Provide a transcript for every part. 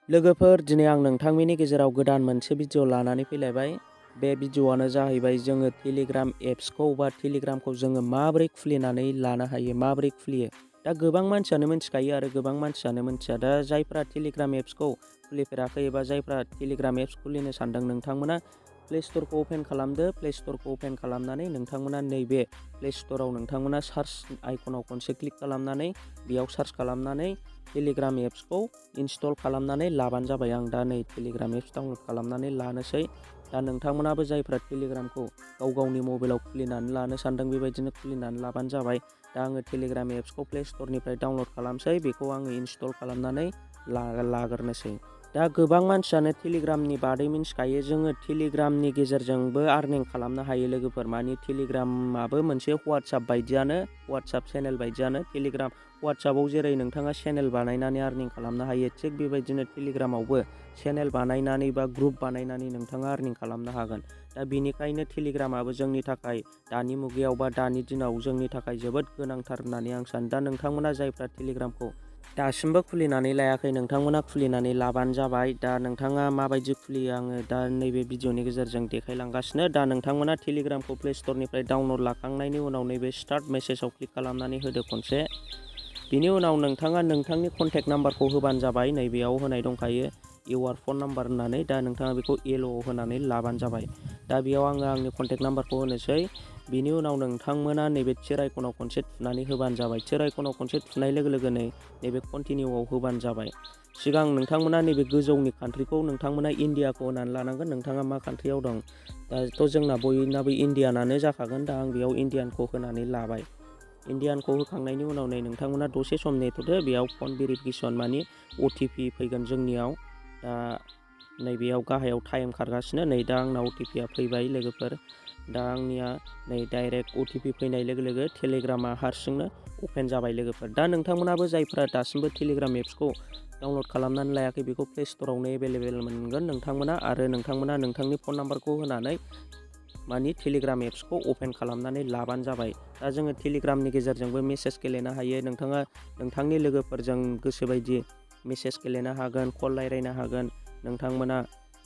लोगोफोर दिनै आं नोंथांमोननि गेजेराव गोदान मोनसे भिडिअ लानानै फैलायबाय। बे भिडिअआनो जाहैबाय जोङो टेलिग्राम एप्सखौ बा टेलिग्रामखौ जोङो माबोरै खुलिनानै लानो हायो, माबोरै खुलियो। दा गोबां मानसियानो मिथिखायो आरो गोबां मानसियानो मिथिया। दा जायफ्रा टेलिग्राम एप्सखौ खुलिफेराखै एबा जायफ्रा टेलिग्राम एप्स खुलिनो सानदों नोंथांमोना प्ले स्ट'रखौ अपेन खालामदो। प्ले स्ट'रखौ अपेन खालामनानै नोंथांमोना नैबे प्ले स्ट'राव नोंथांमोना सार्च आइकनाव खनसे क्लिक खालामनानै बेयाव सार्च खालामनानै टेलिग्राम एप्सखौ इनस्टल खालामनानै लाबानो जाबाय। आं दा नै टेलिग्राम एप्स डाउनलड खालामनानै लानोसै। दा नोंथांमोनाबो जायफ्रा टेलिग्रामखौ गाव गावनि मबाइलाव खुलिनानै लानो सानदों बेबायदिनो खुलिनानै लाबानो जाबाय। दा आङो टेलिग्राम एप्सखौ प्ले स्ट'रनिफ्राय डाउनलड खालामसै, बेखौ आङो इनस्टल खालामनानै लाग्रोनोसै। दा गोबां मानसियानो टेलिग्रामनि बादै मिथिखायो। जोङो टेलिग्रामनि गेजेरजोंबो आर्निं खालामनो हायो लोगोफोर। मानि टेलिग्रामाबो मोनसे वाट्सएप बायदियानो, वाट्सएप चेनेल बायदियानो। टेलिग्राम वाट्सएपआव जेरै नोंथाङा चेनेल बानायनानै आर्निं खालामनो हायो, थिग बेबायदिनो टेलिग्रामावबो चेनेल बानायनानै बा ग्रुप बानायनानै नोंथाङा आर्निं खालामनो हागोन। दा बेनिखायनो टेलिग्रामाबो जोंनि थाखाय दानि मुगायाव बा दानि दिनाव जोंनि थाखाय जोबोद गोनांथार होननानै आं सानो। दा नोंथांमोना जायफ्रा टेलिग्रामखौ दासिमबो खुलिनानै लायाखै नोंथांमोना खुलिनानै लाबानो जाबाय। दा नोंथाङा माबायदि खुलियो आङो दा नैबे भिडिअनि गेजेरजों देखायलांगासिनो। दा नोंथांमोना टेलिग्रामखौ प्ले स्ट'रनिफ्राय डाउनलड लाखांनायनि उनाव नैबे स्टार्ट मेसेजाव क्लिक खालामनानै होदो खनसे। बिनि उनाव नोंथाङा नोंथांनि कन्टेक्ट नाम्बारखौ होबानो जाबाय। नैबेयाव होनाय दंखायो इउआर फन नाम्बार होननानै। दा नोंथाङा बेखौ येल'आव होनानै लाबानो जाबाय। दा बेयाव आङो आंनि कन्टेक्ट नाम्बारखौ होनोसै। बिनि उनाव नोंथांमोना नैबे थिर आइकनाव खनसे थुनानै होबानो जाबाय। थिर आइकनाव खनसे थुनाय लोगो लोगोनो नैबे कन्टिनिउआव होबानो जाबाय। सिगां नोंथांमोना नैबे गोजौनि कान्ट्रिखौ नोंथांमोना इण्डियाखौ होनानै लानांगोन। नोंथाङा मा कान्ट्रियाव दं, दाथ' जोंना बयनाबो इण्डियानानो जाखागोन। दा आं बेयाव इण्डियानखौ होनानै लाबाय। इण्डियानखौ होखांनायनि उनाव नै नोंथांमोना दसे सम नेथ'दो। बेयाव फन भेरिफिकेसन मानि अटिपि फैगोन जोंनियाव। दा नैबेयाव गाहायाव टाइम खारगासिनो। नै दा आंना अटिपिआ फैबाय लोगोफोर। दा आंनिया नै डाइरेक्ट अटिपि फैनाय लोगो लोगो टेलिग्रामा हारसिंनो अपेन जाबाय लोगोफोर। दा नोंथांमोनाबो जायफ्रा दासिमबो टेलिग्राम एप्सखौ डाउनलड खालामनानै लायाखै बेखौ प्ले स्ट'रावनो एभेलेबेल मोनगोन नोंथांमोना। आरो नोंथांमोना नोंथांनि फन नाम्बारखौ होनानै मानि टेलिग्राम एप्सखौ अपेन खालामनानै लाबानो जाबाय। दा जोङो टेलिग्रामनि गेजेरजोंबो मेसेज गेलेनो हायो। नोंथाङा नोंथांनि लोगोफोरजों गोसोबायदि मेसेज गेलेनो हागोन, कल रायज्लायनो हागोन, नोंथांमोना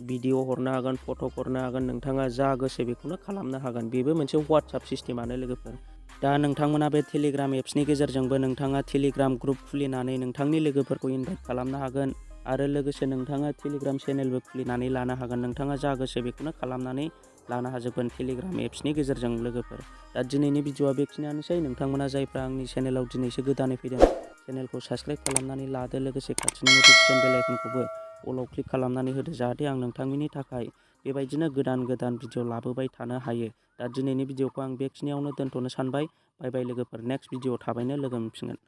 भिडिअ हरनो हागोन, फट' हरनो हागोन, नोंथाङा जा गोसो बेखौनो खालामनो हागोन। बेबो मोनसे वाट्सएप सिस्टेमानो लोगोफोर। दा नोंथांमोना बे टेलिग्राम एप्सनि गेजेरजोंबो नोंथाङा टेलिग्राम ग्रुप खुलिनानै नोंथांनि लोगोफोरखौ इनभाइट खालामनो हागोन। आरो लोगोसे नोंथाङा टेलिग्राम चेनेलबो खुलिनानै लानो हागोन। नोंथाङा जा गोसो बेखौनो खालामनानै लानो हाजोबगोन टेलिग्राम एप्सनि गेजेरजों लोगोफोर। दा दिनैनि भिडिअआ बेखिनियानोसै। नोंथांमोना जायफ्रा आंनि चेनेलाव दिनैसो गोदानै फैदों चेनेलखौ साबस्क्राइब खालामनानै लादो। लोगोसे खाथिनि नटिफिकेसन बेल आइकनखौबो अलाव क्लिक खालामनानै होदो, जाहाथे आं नोंथांमोननि थाखाय बेबायदिनो गोदान गोदान भिडिअ लाबोबाय थानो हायो। दा दिनैनि भिडिअखौ आं बेखिनियावनो दोनथ'नो सानबाय। बाय बाय लोगोफोर। नेक्स्ट भिडिअ थाबैनो लोगो मोनफिनगोन।